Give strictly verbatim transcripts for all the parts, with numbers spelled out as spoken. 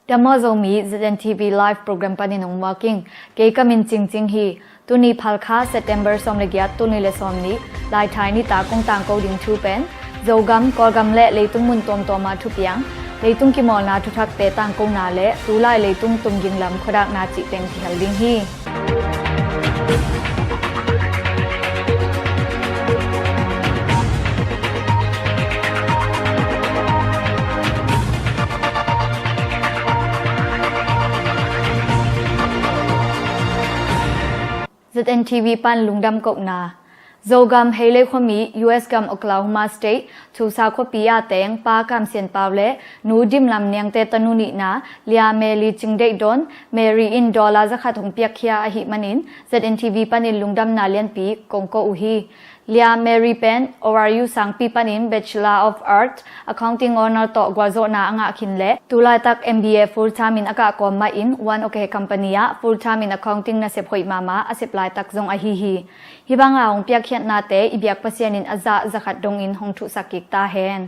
Dam aw Zomi, Z N T V live program panin hong muak ing. Kei ka min Cingcing hi. Tuni Phalkha, September sawm le giat, tul nih le sawm nih, Laithai nitak kong tangko ding thu pen Zogam, Kawlgam le leitung mun tuamtuam ah thupiang, leitung kimawlna thuthakte tangkona le tulai leitung tumging lam khuadakna cih teng kihel ding hi. Z N T V pan lungdam kohna. Zogam Heilei khuami U S gam Oklahoma State Tulsa khuapi ah teng Pa Kam Sian Pau le Nu Dim Lam Niangte tanu nihna Lia Mary Cing Deih Dawn, Mary in dollar zakhat hong piakkhia ahih manin Z N T V panin lungdamna lianpi kong ko uh hi. Lia Mary pen O R U sangpi panin Bachelor of Arts, Accounting Honour tawh gualzawhna a ngah khin le tulaitak M B A full time in a kah kawm mahin One Ok Company ah full time in accounting nasep hoih mahmah a sep laitak zong ahi hi. Hih banga hong piakkhiatnate i biak Pasian in a zah zakhat dongin hong thuhsak kik ta hen.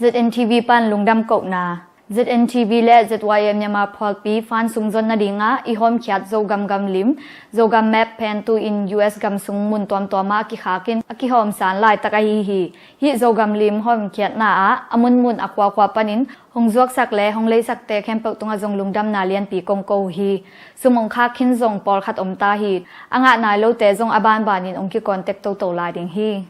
Z N T V pan lungdam kohna. Z N T V le Z Y M Myanmar phualpi fan sung zon nadingah i hawmkhiat Zogam gamlim, Zogam map pen tu-in U S gam sung mun tuamtuamah a kikhakin a kihawmsan laitak ahi hi. Hih Zogam lim hawmkhiatna ah a munmun a khuakhua panin hong zuaksak le hong leisakte khempeuh tungah zong lungdamna lianpi kong ko uh hi. Sum hong khak khin zong pawlkhat om ta hi. A ngah nai lote zong a banbanin hong kikontek toto lai ding hi.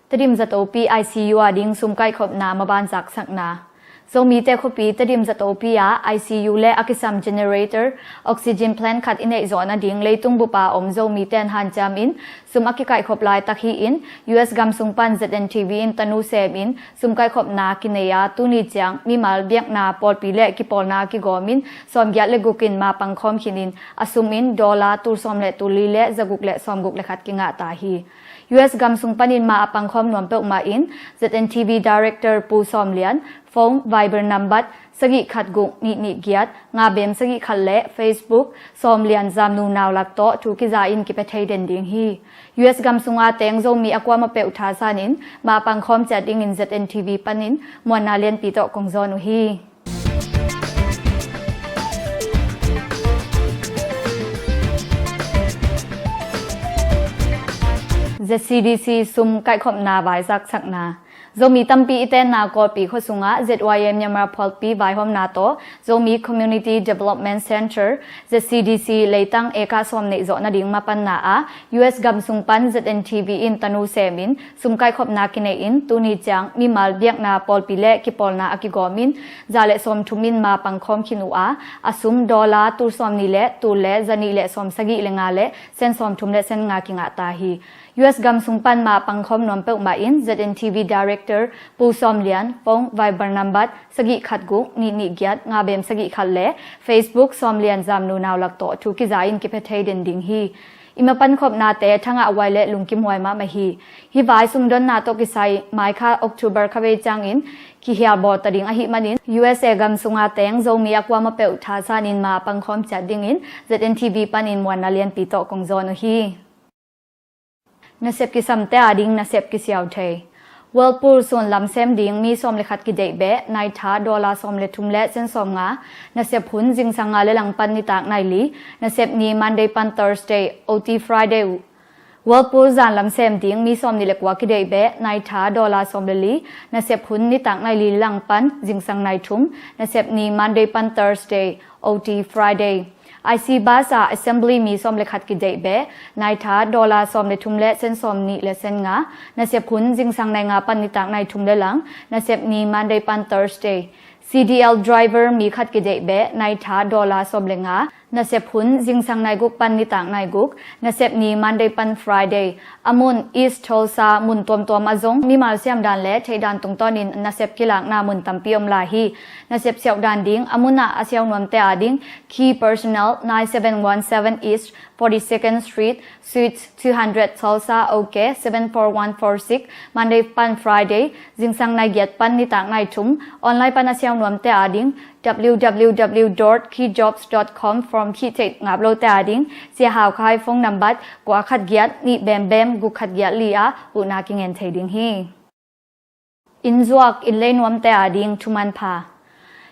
Tedim zatopi I C U a ding sum kaihkhopna maban zaksakna. Zomite khuapi Tedim zatopi ah I C U le a kisam generator, oxygen plant khat i neih zawh nading leitung bupa om Zomite in hanciam in sum a kikaihkhop laitak hi-in U S gam sung pan Z N T V in tanu semin sum kaihkhopna kinei a tuni ciang mimal biakna pawlpi le kipawlna kigawmin sawmgiat le gukin mapang khawm khinin a sum in dollar tul sawm le tul li le zaguk le sawmguk le khat kingah ta hi. U S gam sung panin ma a pangkhawm nuam peuhmah in Z N T V Director Pu Sawm Lian, phone Viber nambat sagih khat guk nih nih giat nga bem sagih khat le Facebook Sawm Lian Zamnu Naulak tawh thu kiza in kipia thei den ding hi. U S gam sunga teng Zomi a kuamah peuh thasanin ma a pangkhawm ciat dingin Z N T V panin muanna lianpi tawh kong zawn uh hi. Z C D C sum kaihkhopna vai zaksakna. Zomi tampi i tenna Kawlpi khua sungah Z Y M Myanmar phualpi vaihawmna tawh Zomi Community Development Centre, Z C D C leitang eka sawm neih zawh nading mapanna ah U S gam sung pan Z N T V in tanu semin sum kaihkhopna kinei in tuni ciang mimal biakna pawlpi le kipawlna a kigawmin za le sawmthum in ma pangkhawm khin uh a, a sum dollar tul sawmnih le tul le zanih le sawmsagih le nga le sen sawmthum le sen nga kingah ta hi. U S gam sung pan ma pangkhawm nuam peuhmah in Z N T V Director Pu Sawm Lian, phone Viber nambat sagih khat guk nih nih giat nga bem sagih khat le Facebook Sawm Lian Zamnu Naulak tawh thu kiza in kipia thei den ding hi. I mapankhopnate thangah huai le lungkim huai mahmah hi. Hih vai sumdonna tawh kisai maikha October kha vei ciangin kihial bawl ta ding ahih manin U S A gam sunga teng Zomi a kuamah peuh thasanin ma a pangkhawm ciat dingin Z N T V panin muanna lianpi tawh kong zawn uh hi. Nasep kisamte ading nasep kisiau thei. Whirlpool sun lamsem ding mi sawm le khat kideih beh, naitha dollar sawm le thum le sen sawm nga. Nasep hun zingsang nga le langpan nitak nai li. Nasep ni Monday pan Thursday, O T Friday uh. Whirlpool zan lamsem ding mi sawm nih le kua kideih beh, naitha dollar sawm le li. Nasep hun nitak nai li le langpan zingsang nai thum. Nasep ni Monday pan Thursday, O T Friday. I C bus ah assembly mi sawm le khat kideih beh, naitha dollar sawm le thum le sen sawm nih le sen nga. Nasep hun zingsang nai nga pan nitak nai thum le lang. Nasep ni Monday pan Thursday. C D L driver mi khat kideih beh, naitha dollar sawm le nga. Nasep hun zingsang nai guk pan nitak nai guk. Nasep ni Monday pan Friday. A mun East Tulsa mun tuamtuam ah zong mimal siamdan le theihdan tungtawnin nasep kilakna mun tampi om lai hi. Nasep siauhdan ding a munah a siau nuamte ading Key Personnel, nine seven one seven East forty-second Street, Suite two hundred, Tulsa, OK seven four one four six, Monday pan Friday, zingsang nai giat pan nitak nai thum. Online pan a siau nuamte ading W W W dot key jobs dot com, form khih theih ngap lote ading Sia Hau Khai phone nambat kua khat giat nih bem bem guk khat giat li ah huhna kingen thei ding hi. Inn zuak inn lei nuamte ading thuman pha.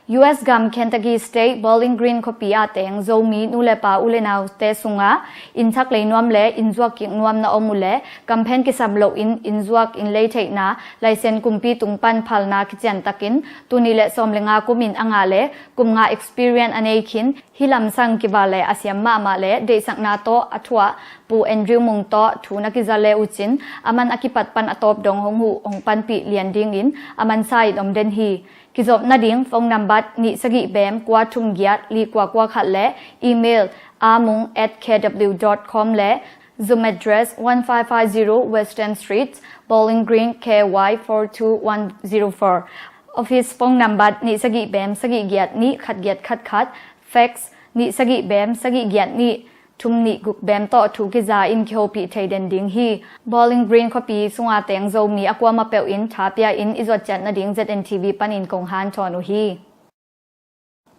U S gam Kentucky State Bowling Green khuapi ah teng Zomi nu le pa u le naute sungah inn thak lei nuam le inn zuak kik nuam na om uh leh kamphen kisam loin inn zuak inn lei theihna laisen kumpi tung pan phalna kician takin tul nih le sawm le nga kumin a ngah le kum nga experience a nei khin, hih lamsang kival le a siam mahmah le deihsakna tawh a thuah Pu Andrew Mung tawh thu na kiza le uh cin, a man a kipat pan a tawp dong hong huh hong panpih lian dingin a mansa in om den hi. Kizop nading phone number nih sagih bem kua thum giat li kua kua khat le email amung at K W dot com le Zoom address one five five zero Western Street, Bowling Green, K Y four two one zero four. Office phone number nih sagih bem sagih giat nih khat giat khat khat, fax nih sagih bem sagih giat nih thum nih guk bem tawh thu kiza in kihopih thei den ding hi. Bowling Green khuapi sunga teng Zomi a kuamah peuh in tha pia in i zuat ciat nading Z N T V panin kong hanthawn uh hi.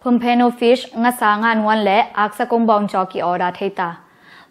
Phunphenu fish, ngasa, nganhuan le aksa kong bawngcaw ki-order thei ta.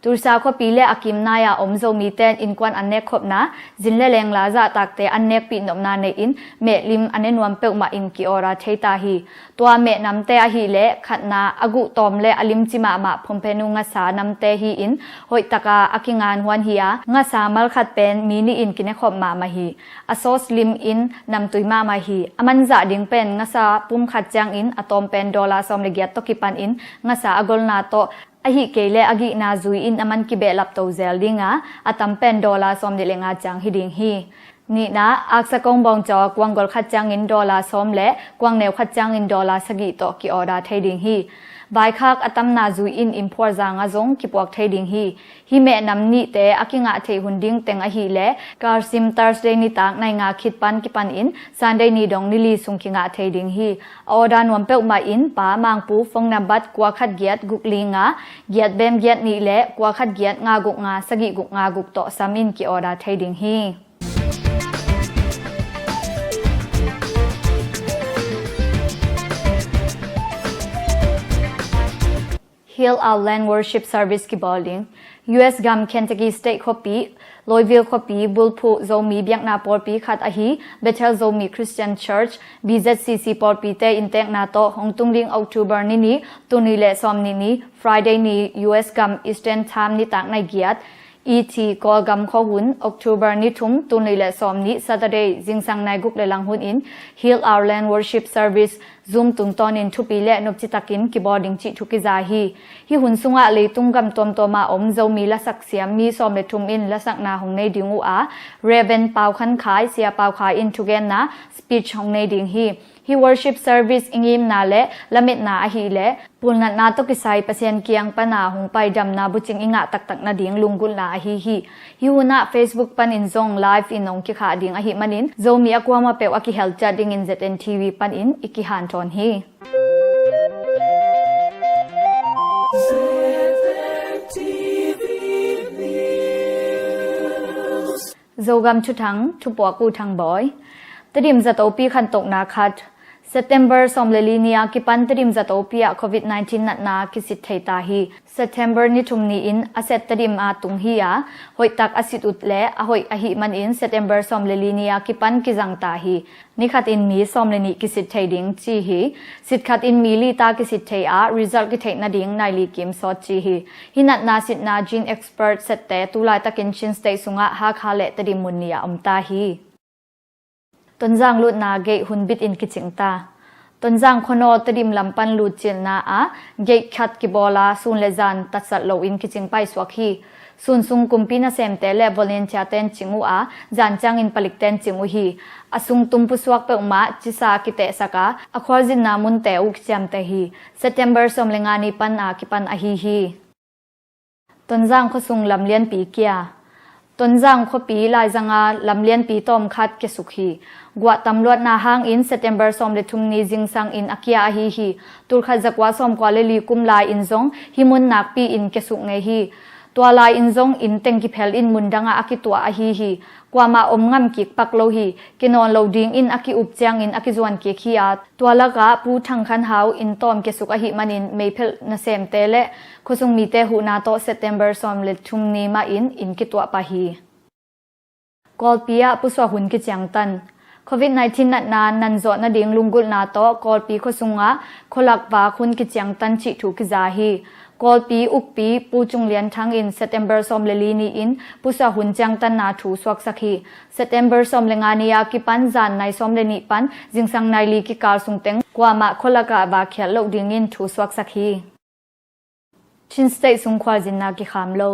Tulsa khuapi le a kim nai-a om Zomite in innkuan an nek khopna, zin le lengla zahtakte an nekpih nopna nei in mehlim a ne nuam peuhmah in ki-order thei ta hi. Tua mehnamte ahih leh khatna a guh tawm le a limci mahmah phunphenu ngasa namte hi-in hoihtaka a kinganhuan hi-a, ngasa malkhat pen mi nih in kinekhop mahmah hi. A sauce lim in namtui mahmah hi. A manzah ding pen ngasa pumkhat ciangin a tawm pen dollar sawm le giat tawh kipan in ngasa a golna tawh, ahih kei leh a gihna zui in a man kibehlap to zel dinga, a tam pen dollar sawm nih le nga ciang hi ding hi. Nihna, aksa kong bawngcaw kuang gol khat ciangin dollar sawm le kuang neu khat ciangin dollar sagih tawh ki-order thei ding hi. Vaikhak a tamna zui in imphual zanga zong kipuak thei ding hi. Hih mehnam nihte a kingah theih hun ding teng ahih leh, kalsim Thursday nitak nai nga khit pan kipan in Sunday ni dong ni li sung kingah thei ding hi. A order nuam peuhmah in Pa Mangpu phone number kua khat giat guk li nga giat bem giat nih le kua khat giat nga guk nga sagih guk nga guk tawh sam in ki-order thei ding hi. Heal Our Land Worship Service kibawl ding. U S gam Kentucky State khuapi, Louisville khuapi, bulphuh Zomi biakna pawlpi khat ahi Bethel Zomi Christian Church, B Z C C pawlpite inntekna tawh hong tung ding October ni nih, tul nih le sawm nih ni, Friday ni, U S gam Eastern Time nitak nai giat, E T Kawlgam khuahun, October ni thum, tul nih le sawm nih, Saturday, zingsang nai guk le lang hunin Heal Our Land Worship Service Zoom tungtawnin thupi le nopci takin kibawl ding cih thu kiza hi. Hih hun sungah leitung gam tuamtuama om Zomi lasak siam mi sawm le thum in lasakna hong nei ding uh a, Reverend Pau Khan Khai, Sia Pau Khai in thugenna speech hong nei ding hi. Hih worship service i ngimna le lametna ahih leh pulnatna tawh kisai Pasian kiang pana hong pai damna bucing i ngah taktak nading lunggulhna ahi hi. Hih hunah Facebook panin zong live in hong kikhah ding ahih manin Zomi a kuamah peuh a kihel ciat dingin Z N T V panin i kihanthawn hi. Zogam Thuthang, thupuak U Thang Bawi. Tedim zatopi khantohna khat. September sawm le li ni a kipan Tedim zatopi ah covid nineteen natna kisit thei ta hi. September ni thum ni-in a set Tedim a tung hi a, hoihtak a sit uh le a hoih ahih manin September sawm le li ni a kipan kizang ta hi. Ni khatin mi sawm le nih kisit thei ding ci hi. Sit khatin mi li ta kisit thei a, result kitheih nading nai li kim sawt ci hi. Hih natna sitna gene expert sette tu laitakin Chin State sungah Hakha le Tedim mun ni ah om ta hi. Tonzang lutna gate hun bitin kicing ta. Tonzang khuanawl Tedim lam pan lut cilna ah gate khat kibawl a, sun le zan tatsat loin kicing paisuak hi. Sun sung kumpi nasemte le volunteer ten cing uh a, zan ciangin palik ten cing uh hi. A sung tum pusuak peuhmah cisa kitehsak a, a khualzinna munte uh kiciamteh hi. September sawm le nga ni pan a kipan ahi hi. Tonzang khuasung lamlianpi kia. Tonzang khuapi laizanga lamlianpi tawmkhat kiasuk hi. Guah tam luatna hangin September sawm le thum ni zingsang in a kia ahi hi. Tulkhat zakua sawmkua le li kum lai in zong hih mun nakpi in kiasuk ngei hi. Tua lai in zong inn teng kiphel in mundangah a kituah ahi hi. Kuamah om ngam kik pak lo hi. Kinawn lo dingin a ki-up ciangin a kizuan kik hi a, tua lakah Pu Thang Khan Hau inn tawm kiasuk ahih manin meiphelh nasemte le khuasung mite huhna tawh September sawm le thum ni mahin inn kituah pah hi. Kawlpi ah pusuak hun kiciangtan. Covid nineteen natna nanzawh nading lunggulhna tawh Kawlpi khuasungah khualak vak hun kiciangtan cih thu kiza hi. Kawlpi ukpi Pu Cung Lian Thang in September sawm le li ni-in pusuah hun ciangtanna thu suaksak hi. September sawm le nga ni-a kipan zan nai sawm le nih pan zingsang nai li kikal sungteng kuamah khualakah vak khiat loh dingin thu suaksak hi. Chin State sung khualzinna kikham lo.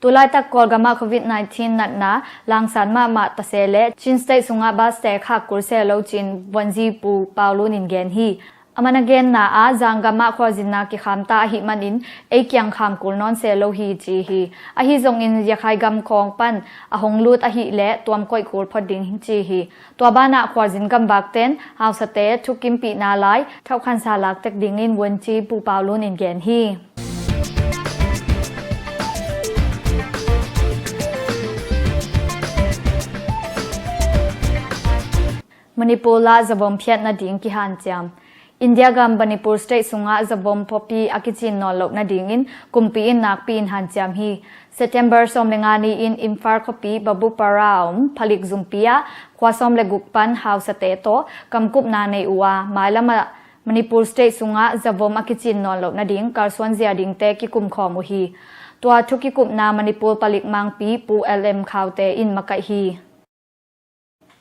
Tulaitak Kawlgamah Covid nineteen natna langsan mahmah tase le Chin State sungah baste khak kul se lo cin vuanzi Pu Pau Lun in gen hi. Aman a genna ah zanggamah khualzinna kikham ta ahih manin ei kiang kham kul nawn se lo hi ci hi. Ahi zongin Yakhai gam khawng pan a hong lut ahih leh tuam koih kul phot ding ci hi. Tua banah khualzin gamvakten hausate thukimpihna lai thauhkhansa laktek dingin vuanci Pu Pau Lun in gen hi. Manipur ah zavom phiat nading kihanciam. India gam Manipur State sungah zavom pawpi a kicin nawn loh nadingin kumpi in nakpi in hanciam hi. September sawm le nga ni-in Imphal khuapi Babupara a om phalik zumpi ah khua sawm le guk pan hausate tawh kamkupna nei uh a, mailam ah Manipur State sungah zavom a kicin nawn loh nading kalsuan zia dingte kikum khawm uh hi. Tua thu kikupna Manipur palik mangpi Pu L M Khaute in makaih hi.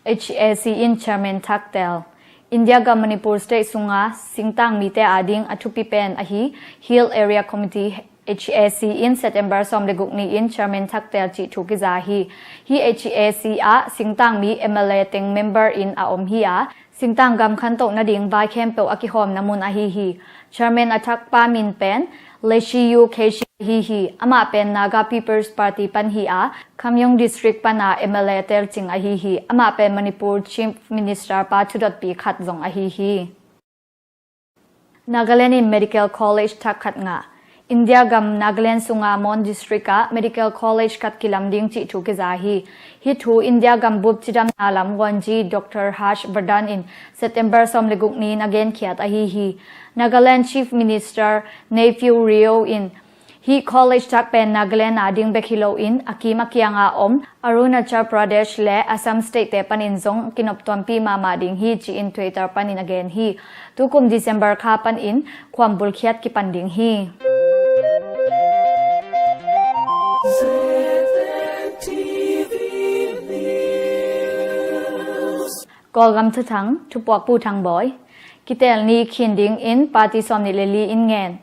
H A C in chairman thak tel. India gam Manipur State sunga singtang mite ading a thupi pen ahi Hill Area Committee, H A C in September sawm le guk ni-in chairman thak tel cih thu kiza hi. Hi H A C ah singtang mi M L A teng member in a om hi a, singtang gam khantoh nading vai khempeuh a kihawmna mun ahi hi. Chairman a thakpa min pen Leishiyu Kheshi ahi hi. Amah pen Naga People's Party pan hi a, Khamyong District pana M L A telcing ahi hi. Amah pen Manipur Chief Minister pa thudotpi khat zong ahi hi. Nagaland in Medical College thak khat ngah. India gam Nagaland sunga Mon District ah Medical College khat kilam ding cih thu kiza hi. Hi thu India gam bup cidamna lam vuanci Doctor Harsh Vardhan in September sawm le guk ni-in a genkhiat ahi hi. Nagaland Chief Minister Neiphiu Rio in hi college thak pen Nagaland ading bek hi loin a kim a kianga om Arunachal Pradesh le Assam State te panin zong kinoptuampi mahmah ding hi ci-in Twitter panin a gen hi. Tukum December kha panin khuambulkhiat kipan ding hi. Kawlgam thuthang, thupuak Pu Thang Bawi. Kitel ni khin dingin party sawm nih le li in ngen.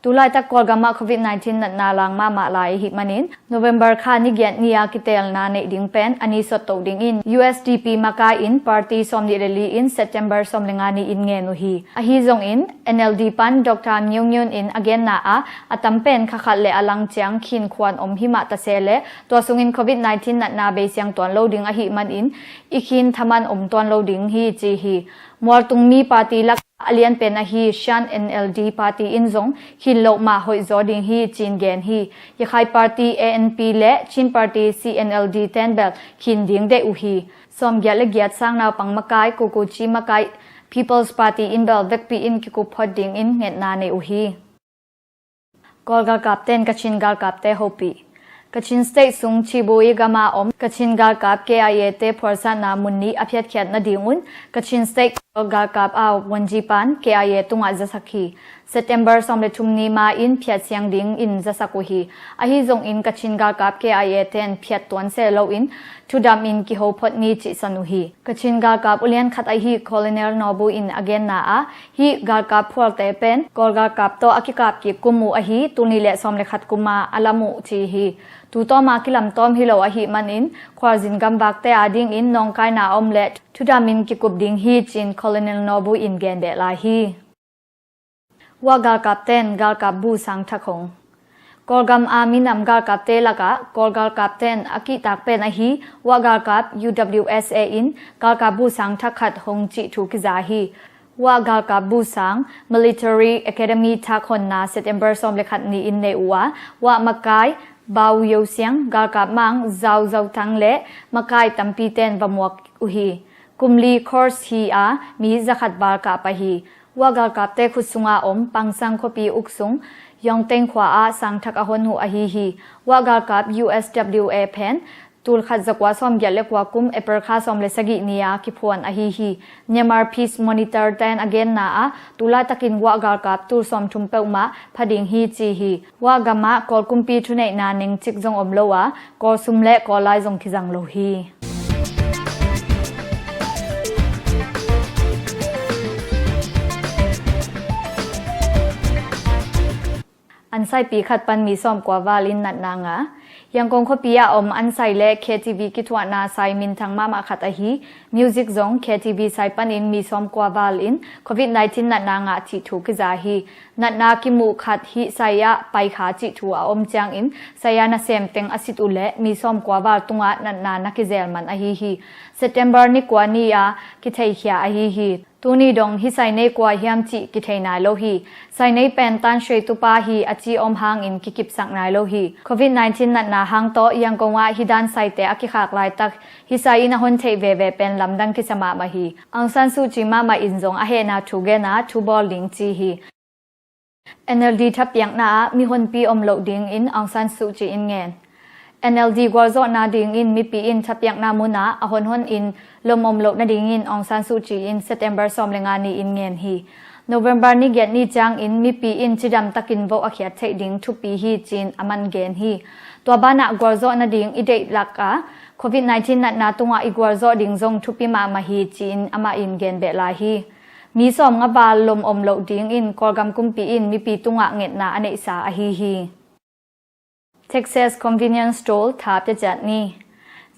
Tulaitak Kawlgamah Covid nineteen natna lang mahmah lai ahih manin November kha ni giat ni-a kitelna neih ding pen a ni sotto dingin U S D P makai in party sawm nih le li in September sawm le nga ni-in ngen uh hi. Ahi zongin N L D pan Doctor Myung Myun in a genna ah a tam pen kha khat le a lang ciang khin khuan om himah tase le tua sungin Covid nineteen natna beisiang tuan lo ding ahih manin i khin thaman om tuan lo ding hi ci hi. Mualtung mi party lak a lian pen ahi Shan N L D party in zong khin loh mah hoih zaw ding hi ci-in gen hi. Yakhai party A N P le Chin party C N L D ten bel khin ding deih uh hi. Sawm giat le giat sang naupang makai, Kuki makai, People's Party in bel vekpi in kikup phot dingin ngetna nei uh hi. Kawl galkapten Kachin galkapte hopih. Kachin State sung Chibui gama om Kachin galkap K I A te phualsatna mun nih a phiatkhiat nadingun Kachin State Kawl galkap a vuanci pan K I A tungah zasak hi. September sawm le thum ni ma-in phiat siang dingin zasak uh hi. Ahi zongin Kachin galkap K I A ten phiat tuan seh loin thudam in kiho phot ni cihsan uh hi. Kachin galkap ulian khat ahi Colonel Naw Bu in a genna ah hih galkap phualte pen Kawl galkap tawh a kikap kik kum uh ahi, tul nih le sawm le khat kuma a lam uh ci hi. Tutawma kilamtawm hi lo ahih manin khualzin gamvakte adingin nawngkaina a om le thudam in kikup ding hi ci-in Colonel Naw Bu in gen beh lai hi. Wah galkapten galkap bu sang thak hong. Kawlgam a minam galkapte lakah Kawl galkapten a kihtak pen ahi Wah galkap U W S A in galkap bu sang thak khat hong cih thu kiza hi. Wah galkap bu sang Military Academy thak honna September sawm le khat ni-in nei uh a, Wah makai Bau Yo Siang, galkap mang Zau Zau Thang le makai tampiten va muak uh hi. Kum li course hi a, mi zakhat val kah pah hi. Wah galkapte khut sunga om Pangsang khuapi uk sung Yongteng khua ah sangthak a hon uh ahi hi. Wah galkap U S W A pen Tulkhat zakua sawmgiat le kua kum April kha sawm le sagih ni-a kiphuan ahi hi. Myanmar Peace Monitor ten a genna ah tulaitakin guah galkap tul sawmthum peuhmah pha ding hi ci hi. Guah gamah Kawl kumpi thuneihna nengcik zong om lo a, Kawl sum le Kawl lai zong kizang lo hi. Ansaipi khat pan mi sawmkua valin natna ngah. Yangon khuapi ah om ansai le K T V kithuahna sai minthang mahmah khat ahi. Music zong K T V sai panin mi sawmkua valin Covid nineteen natna ngah cih thu kiza hi. Natna kimuh khat hih sai ah paikha cih thu a om ciangin sai a nasem teng a sit uh leh mi sawmkua val tungah natna na kizel man ahi hi. September ni kua ni-a kitheikhia ahi hi. Tuni dong hih sai nei kua hiam cih kithei nai lo hi. Sai nei pen Tan Shwe Tupa hi a ci om hangin kikipsak nai lo hi. Covid nineteen natna hang tawh Yangon ah hih dan saite a kikhak laitak hih sai in a hon theih veve pen lamdang kisa mahmah hi. Aung San Suu Kyi mahmah in zong a hehna thu gen a thu bawl ding ci hi. N L D thapiakna ah mihonpi om loh dingin Aung San Suu Kyi in ngen. N L D gualzawhna dingin mipi in thapiakna munah a honhon in lom om loh nadingin Aung San Suu Kyi in September sawm le nga ni-in ngen hi. November ni giat ni ciangin mipi in cidam takin vote a khiat theih ding thupi hi ci-in a man gen hi. Tua banah gualzawh nading i deih lakah Covid nineteen natna tungah i gualzawh ding zong thupi mahmah hi ci-in amah in gen beh lai hi. Mi sawmnga val lom om loh dingin Kawlgam kumpi in mipi tungah ngetna a neihsa ahi hi. Texas Convenience Store tha piaciat ni.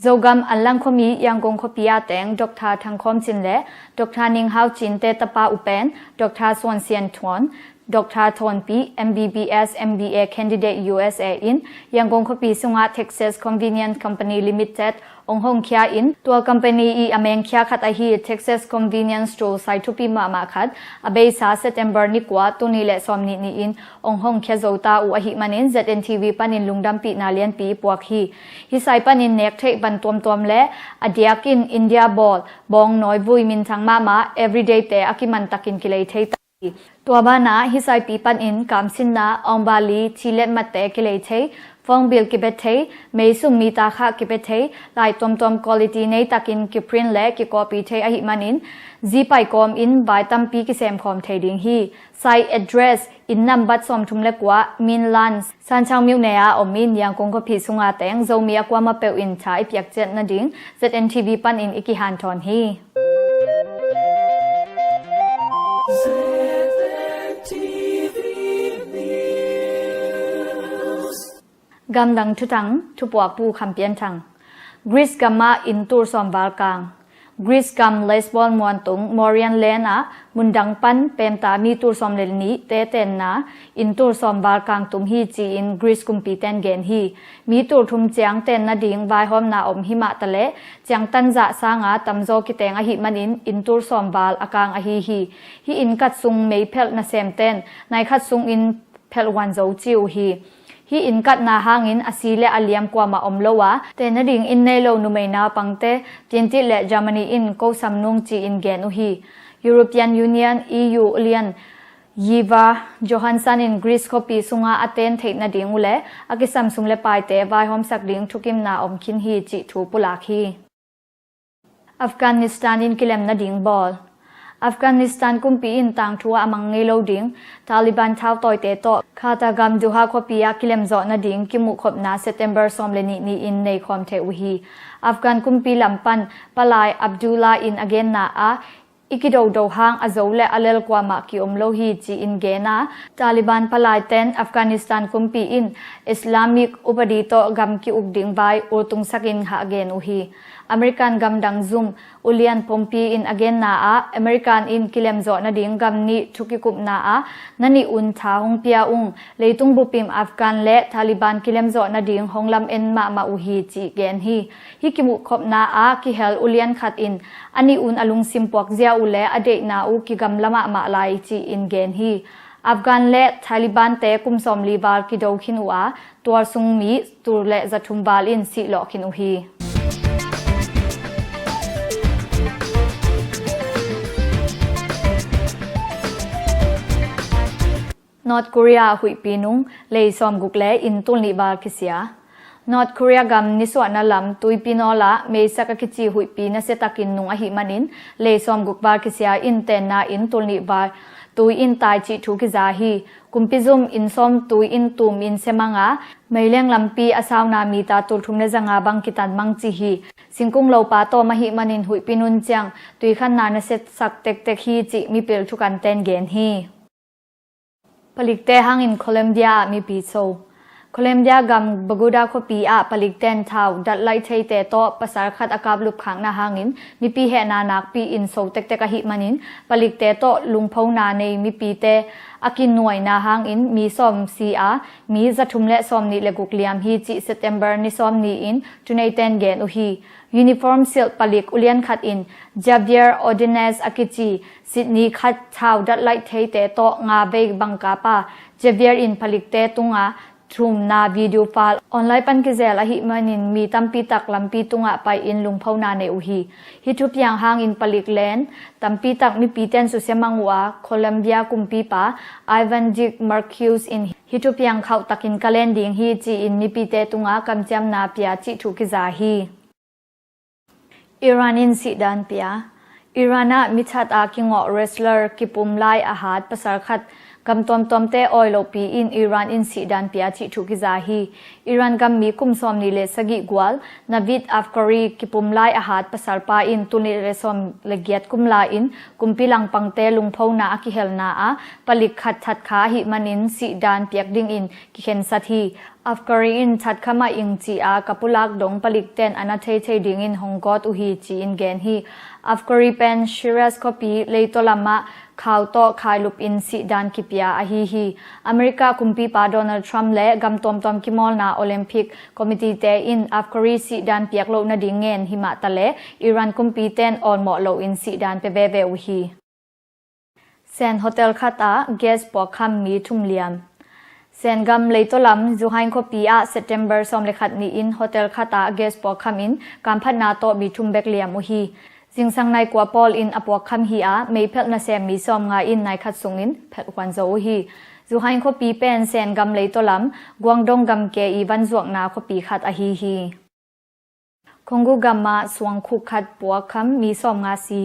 Zogam Anlang khuami Yangon khuapi ah teng Doctor Thang Khawm Cin le Doctor Ning Hau Cin te tapa upen Doctor Suan Sian Thuan, Doctor Thawn Pi, M B B S, M B A candidate U S A in Yangon khuapi sungah Texas Convenience Company Limited ong hongkhia in tua company i a mengkhia khat ahi Texas Convenience Store sai thupi mahmah khat a beisa September ni kua tuni le sawmnih ni-in ong hongkhia zo ta uh ahih manin Z N T V panin lungdampihna lianpi i puak hi. Hih sai panin nek theih van tuamtuam le a diakin India bawl bawng nawivui minthang mahmah everyday te a kiman takin kilei thei ta hi. Tua banah hih saipi panin kamsinna, awngbali, thillet matte kilei thei, phone bill kipia thei, meisum meter khah kipia thei, lai tuamtuam quality nei takin kiprint le kicopy thei ahih manin zi pai kawmin vai tampi kisemkhawm thei ding hi. Sai address, inn nambat sawmthum le kua, Min Lane, Sanchang Myone a om in Yangon khuapi sunga teng Zomi a kuamah peuh in tha i piak ciat nading Z N T V panin i kihanthawn hi. Gamdang thuthang, thupuakpu Kham Pian Thang. Greece gamah inn tul sawm val kang. Greece gam Lesbos muantung Moria land ah mundang pan pemta mi tul sawm le nih te tenna inn tul sawm val kang tum hi ci-in Greece kumpi ten gen hi. Mi tul thum ciang ten nading vaihawmna om hi mah taleh ciangtan zah sanga tamzaw kiteng ahih manin inn tul sawm val a kang ahi hi. Hih inn kat sung meiphelh nasem ten nai khat sungin phelh huan zo ci uh hi. Hih inn katna hangin a si le a liam kuamah om lo a, ten nading inn nei lo numei naupangte Tiantit le Germany in ko sam nung ci-in gen uh hi. European Union, E U ulian Ylva Johansson in Greece khuapi sunga a ten theih nading uh le a kisam sum le paite vaihawmsak ding thukimna om khin hi cih thu pulak hi. Afghanistan in kilem nading bawl. Afghanistan kumpi in tangthu ah a mang ngei lo ding Taliban thautawite tawh Qatar gam Doha khuapi ah kilemzawh nading kimuhkhopna September sawm le nih ni-in neikhawm thei uh hi. Afghan kumpi lam pan palai Abdullah in a genna ah i kidodo hang a zo le a lel kuamah kiom lo hi ci-in gen a, Taliban palaiten Afghanistan kumpi in Islamic upadi tawh gam ki-uk ding vai ultungsakin hah gen uh hi. American gamdang zum ulian Pompeo in a genna ah American in kilemzawh nading gam nih thukikupna ah na nih un tha hong pia ung, leitung bupim Afghan le Taliban kilemzawh nading hong lam en mahmah uh hi cih gen hi. Hih kimuhkhopna ah kihel ulian khat in a nih un a lungsim puakzia uh le a deihna uh kigamla mahmah lai ci-in gen hi. Afghan le Taliban te kum sawmli val kido khin uh a, tualsung mi tul le zathum val in sihlawh khin uh hi. North Korea huihpi nung lei sawmguk le inn tul nih val kisia. North Korea gam nisuahna lam tuipi nawlah meisak a kici huihpi nasiatakin nung ahih manin lei sawmguk val kisia in tenna in tulnih val tui in tai cih thu kiza hi. Kumpi zum inn sawm tui in tum in semang a, meileng lampi a sauna mita tulthum le zanga bang kitan mang ci hi. Singkung lopa tawm ahih manin huihpi nun ciang tuikhanna nasiasak tektek hi cih mipil thukanten gen hi. Palikte hangin Colombia ah mipi so. Colombia gam Bogota khuapi ah palikten thau datlaih theite tawh pasal khat a kaplup khakna hangin mipi hehna nakpi in so tektek ahih manin palikte tawh lungphona nei mipite a kinuaina hangin mi sawm si a, mi zathum le sawmnih le guk liam hi cih September ni sawm ni-in thuneiten gen uh hi. Uniform silh palik ulian khat in Javier Ordonez a kici Sydney khat thau datlaih theite tawh nga vei bang kap a, Javier in palikte tunga thumna video file online pan kizel ahih manin mi tampi tak lampi tungah pai-in lungphona nei uh hi. Hih thupiang hangin palik len tampi tak mipiten susia mang uh a, Colombia kumpipa Ivan Dic Marquez in hih thupiang khauh takin ka len ding hi ci-in mipite tunga kamciamna pia cih thu kiza hi. Iran in sihdan pia. Iran ah mithat a kingawh wrestler kipum lai a hat pasal khat gam tuamtuamte awi lohpi in Iran in sihdan pia cih thu kiza hi. Iran gam mi kum sawmnih le sagih gual Navid Afkari kipum lai a hat pasalpa in tulnih le sawm le giat kum la in kumpi langpangte lungphona a kihelna a palik khat that kha ahih manin sihdan piak dingin kikhensat hi. Afkari in thatkha mah ing ci-a ka pulak dong palikten a na theithei dingin hong gawt uh hi ci-in gen hi. Afkari pen Shiraz khuapi leitaw lamah khau tawh khailup in sihdan kipia ahi hi. America kumpipa Donald Trump le gam tuamtuam kimawlna Olympic Committee te in Afkari sihdan piak loh nading ngen himah taleh Iran kumpiten awlmawh loin sihdan pia veve uh hi. Sen hotel khat ah gas puakkham mi thum liam. Sen gam leitaw lam Zuhain khuapi ah September sawm le khat ni-in hotel khat ah gas puakkham in kamphatna tawh mi thum bek liam uh hi. Zingsang nai kua pawl in a puakkham hi a, meiphelh nasem mi sawmnga in nai khat sungin phelh huan zo uh hi. Zuhain khuapi pen Sen gam leitaw lam Guangdong gamke i vanzuakna khuapi khat ahi hi. Congo gam ah suangkhuk khat puakkham mi sawmnga si.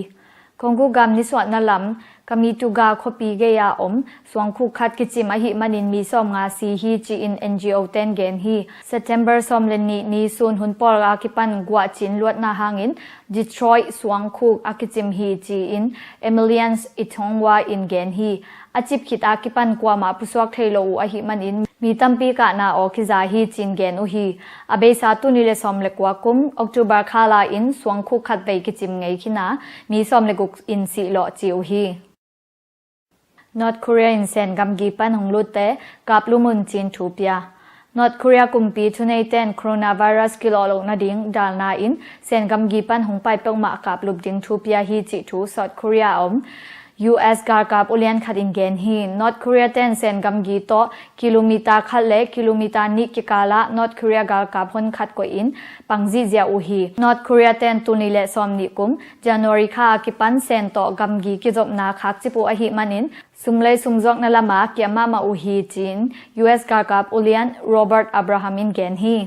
Congo gam nisuahna lam Kamituga khuapi gei-a om suangkhuk khat kicim ahih manin mi sawmnga si hi ci-in N G O ten gen hi. September sawm le nih ni sun hun pawl a kipan guah cin luatna hangin Detroit suangkhuk a kicim hi ci-in Emilians Itongwa in gen hi. A cip khit a kipan kuamah pusuak thei lo uh ahih manin mi tampi kahna aw kiza hi ci-in gen uh hi. A beisa tuni le sawm le kua kum October khala in suangkhuk khat vei kicim ngei khin a, mi sawm le guk in sih lawh ci uh hi. North Korea in Sen gamgi pan hong lutte kaplup un ci-in thu pia. North Korea kumpi thuneiten coronavirus kilawh loh nading dalna in Sen gamgi pan hong pai peuhmah kaplup ding thu pia hi cih thu South Korea a om U S galkap ulian khat in gen hi. North Korea ten Sen gamgi tawh kilometer khat le kilometer nih kikalah North Korea galkap hon khat koih in pang zihziah uh hi. North Korea ten tulnih le sawmnih kum January kha a kipan Sen tawh gamgi kizopna khakcip uh ahih manin sumlei sumzuakna lamah kiam mahmah uh hi ci-in U S galkap ulian Robert Abraham in gen hi.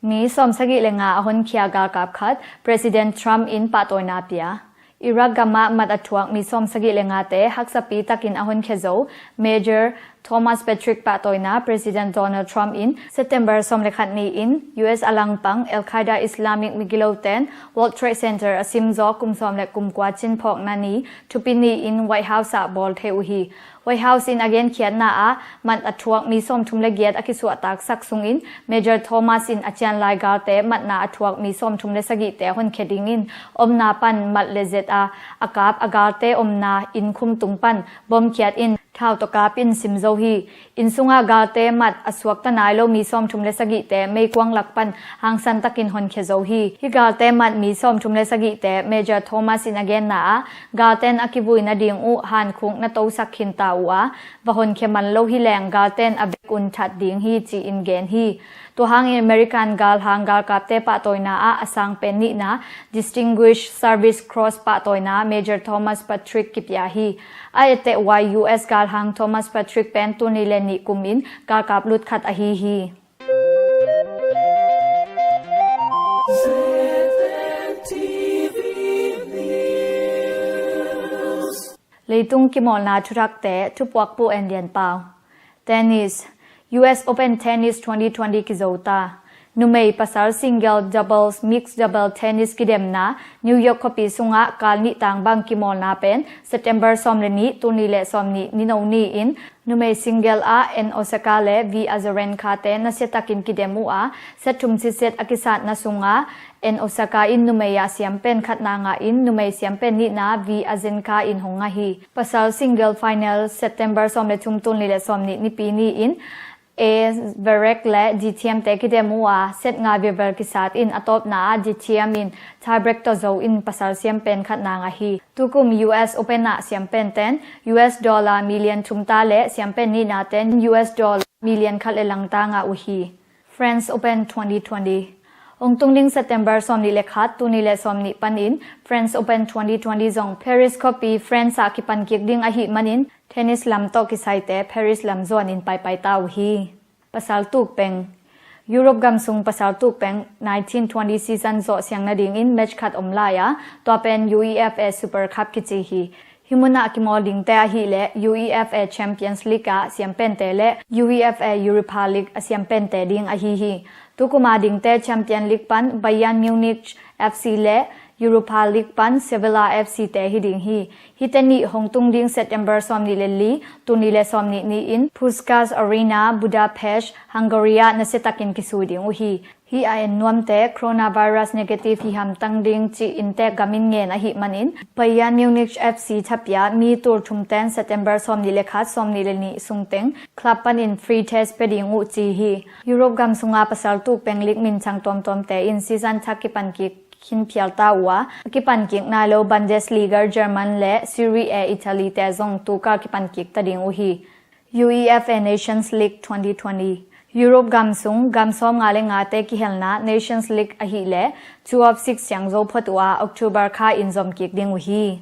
Mi sawmsagih le nga a honkhia galkap khat President Trump in pahtawina pia. Iraq gamah mat a thuak mi sawmsagih le ngate haksapi takin a honkhia zo Major Thomas Patrick pahtawina President Donald Trump in September sawm le khat ni-in U S a langpang Al Qaeda Islamic migiloten World Trade Center a simzaw kum sawm le kum kua cin phawkna ni thupi ni-in White House ah bawl thei uh hi. White House in a genkhiatna ah mat a thuak mi sawmthum le giat a kisuahtaksak sungin Major Thomas in a cianlai galte matna a thuak mi sawmthum le sagihte honkhia dingin omna pan mat le zet a a kap a galte omna inn khum tung pan bawmkhiat in Thau tawh kap in sim zo hi. Inn sungah galte mat a suakta nai lo mi sawmthum le sagihte meikuang lak pan hangsan takin honkhia zo hi. Hih galte mat mi sawmthum le sagihte Major Thomas in a genna ah, galten a kivui nading uh hankhuk na tosak khinta uh a, va honkhia man lo hi leng galten a vek un that ding hi ci-in gen hi. Tua hangin American galhang galkapte pahtawina ah a sang pen nihna Distinguished Service Cross pahtawina Major Thomas Patrick kipia hi. A etteh huai U S galhang Thomas Patrick pen tul nih le nih kum in galkap lut khat ahi hi. Leitung kimawlna thuthakte thupuakpu en lian pau. Tennis. U S Open Tennis twenty twenty kizo ta. Numei pasal single, doubles, mixed double tennis kidemna New York khuapi sungah kal nih tang bang kimawlna pen September sawm le nih, tul nih le sawm nih, ni no ni-in numei single ah N Osaka le V Azarenka te nasiatakin kidem uh a, set thum sitset a kisatna sungah N Osaka in numei ah siam pen khatna ngah in numei siam pen nihna V Azarenka in hong ngah hi. Pasal single final September sawm le thum, tul nih le sawm nih, Nipi ni-in A Zverek le Dimitrov te kidem uh a, set nga vivel kisat in a tawpna ah Dimitrov in tiebreak tawh zo in pasal siam pen khatna ngah hi. Tukum U S Open ah siam pen ten U S dollar million thum ta le siam pen nihna ten U S dollar million khat le lang ta ngah uh hi. French Open twenty twenty. Hong tung ding September sawm nih le khat, tul nih le sawm nih panin French Open twenty twenty zong Paris khuapi France ah kipan kik ding ahih manin tennis lam tawh kisaite Paris lam zuanin paipai ta uh hi. Pasal tuk peng. Europe gam sung pasal tuk peng nineteen twenty season zawh siang nadingin match khat om lai a, tua pen U E F A Super Cup kici hi. Hih munah kimawl dingte ahih leh U E F A Champions League ah siam pente le U E F A Europa League a siam pente ding ahi hi. Tukuma dingte Champion League pan Bayern Munich F C le Europa League pan Sevilla F C te hi ding hi. Hihte nih hong tung ding September sawm nih le li, tul nih le sawm nih ni-in Puskas Arena, Budapest, Hungary ah nasiatakin kisui ding uh hi. Hih a en nuamte coronavirus negative hi hamtang ding ci-in tek gam in ngen ahih manin Bayern Munich F C thapia mi tul thum ten September sawm nih le khat, sawm nih le nih sungteng club panin free test pia ding uh ci hi. Europe gam sunga pasal tuk peng league minthang tuamtuamte in season thak kipan kik khin phial ta uh a, a kipan kik nai lo Bundesliga German le Serie A Italy te zong tukal kipan kik ta ding uh hi. U E F A Nations League twenty twenty. Europe gam sung gam sawm nga le ngate kihelna Nations League ahih leh two of six siang zo phot uh a, October kha in zom kik ding uh hi.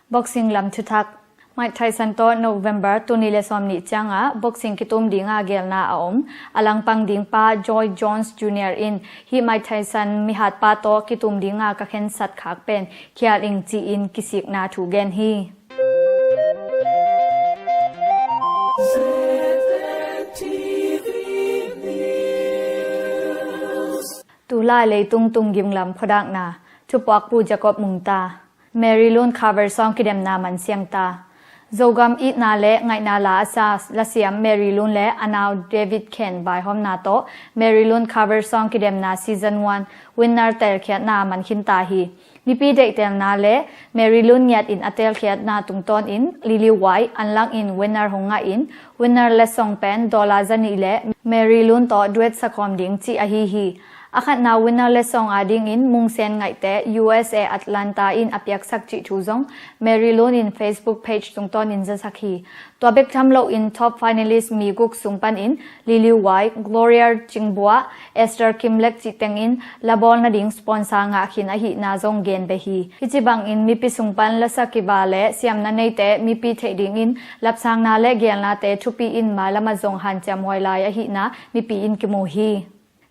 Boxing lam thuthak. Mike Tyson tawh November tul nih le sawm nih ciangah boxing kitum dinga gelna a om a langpang dingpa Roy Jones Junior in hih Mike Tyson mihatpa tawh kitum dinga ka khensat khak pen khial ing ci-in kisikna thu gen hi. Tulai leitung tung gimlam phuadakna, thupuakpu Jacob Mungta. Mary Lun cover song kidemna man siang ta. Zogam itna le ngaihna la a sa lasiam Mary Lun le a nau David Ken vaihawmna tawh Mary Lun cover song kidemna season one winner telkhiatna man khin ta hi. Mipi deihtelna le Mary Lun ngiat in a telkhiatna tungtawn in Lily White anlang in winner hong ngah in winner le song pen dollar zanih le Mary Lun tawh duet sakhawm ding ci ahi hi. A khatna winner le song a dingin Mungsen Ngaihte U S A Atlanta in a piaksak cih thu zong Mary Lun in Facebook page tungtawn in zasak hi. Tua bek tham loin top finalist mi guk sung panin Lily White, Gloria Chingbua, Esther Kimlek cih tengin labawl nading sponsor ngah khin ahihna zong gen beh hi. Hih ci bangin mipi sung pan lasa kiva le siamna neite mipi theih dingin lapsangna le gelnate thupi in mailam ah zong hanciam huai lai ahihna mipi in kimu hi.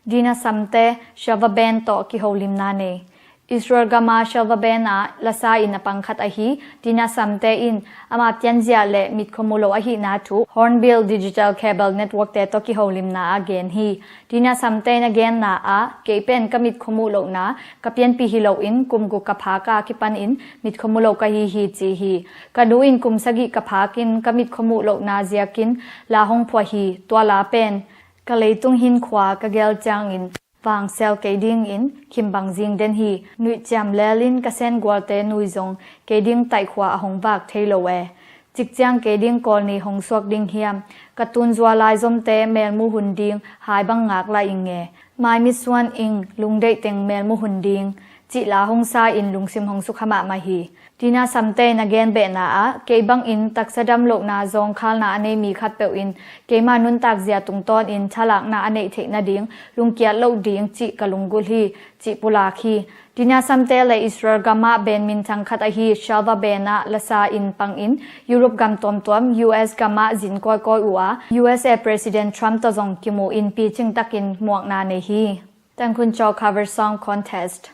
Dina Samte, Shelva Band tawh kiholimna nei. Israel gama Shelva Band ah lasa in a pang khat ahi Dina Samte in ama pianzia le mitkhua mu lo ahihna thu Hornbill Digital Cable Network te tawh kiholimna ah gen hi. Dina Samte in a genna ah kei pen ka mitkhua mu lohna ka pianpih hi loin kum guk ka phak a kipan in mitkhua mu lo ka hi hi ci hi. Ka nu in kum sagih ka phak in ka mitkhua mu lohna ziakin la hong phuah hi. Tua la pen ka leitung hinkhua ka gel ciangin vangsel kei dingin khimbang zing den hi. Nuihciam lelin ka sengualte nui zong kei ding taihkhua a hong vak thei lo e. Cikciang kei ding Kawl ni hong suak ding hiam? Ka tunzua lai zomte melmu hun ding hai bang ngak lai ing e. Mai mitsuan ing, lungdeih teng melmu hun ding, cih la hong sa in lungsim hong sukha mahmah hi. Tina Samte in a gen behna ah, kei bangin taksa damlohna zawngkhalna a nei mi khatpeuh in keima nuntak zia tungtawnin thalakna a neih theih nading lungkiat loh ding cih ka lunggulh hi, cih pulak hi. Tina Samte le Israel gamah band minthang khat ahi Shalva band ah lasa in pangin Europe gam tuamtuam U S gamah zin kawikawi uh a, U S A President Trump tawh zong kimu in picing takin muakna nei hi. Tankhun Chaw Cover Song Contest.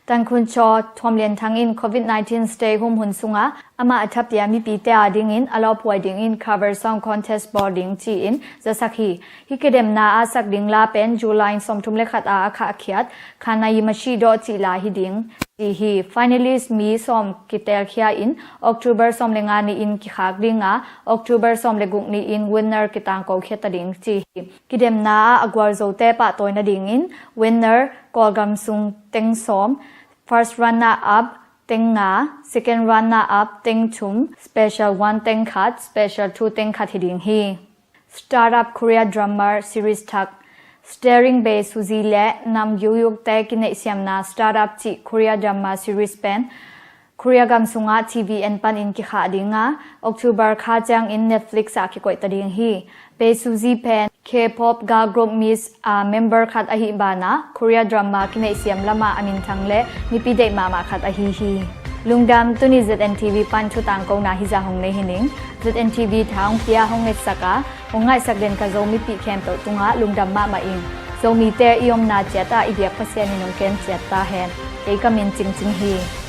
Tankhun Chaw Thuam Lian Thang in covid nineteen stay home hun sungah amah a thapia mipite a dingin a lawphuai dingin cover song contest bawl ding ci-in zasak hi. Hi kidemna a sak ding la pen July sawmthum le khat a a khahkhiat Khanai Mashi Dawh cih la hi ding ci hi. Finalist mi sawm kitelkhia in October sawm le nga ni-in kikhak ding a, October sawm le guk ni-in winner kitangkokhia ta ding ci hi. Kidemna ah a gualzote pahtawi nadingin winner Kawlgam sung teng sawm, first runner up teng nga, second runner up teng thum, special one teng khat, special two teng khat hi ding hi. Startup Korea Drama Series thak. Starring Bae Suzy le Nam Gyu Hyuk te kineihsiamna Startup cih Korea Drama Series pen Korea gam sungah T V en panin kikhah ding a, October kha ciangin Netflix ah kikoih ta ding hi. Bae Suzy pen K-pop girl group Miss a member khat ahih banah Korea drama kineihsiam lamah a minthang le mipi deih mahmah khat ahi hi. Lungdam, tuni Z N T V pan thu tangkona hizah hong nei hi ning. Z N T V tha hong pia hong ngetsak a hong ngaihsak den ka Zomipih khempeuh tungah lungdam mahmah ing. Zomite i omna ciat ah i biak Pasian in hong kem ciat ta hen. Kei ka min Cingcing hi.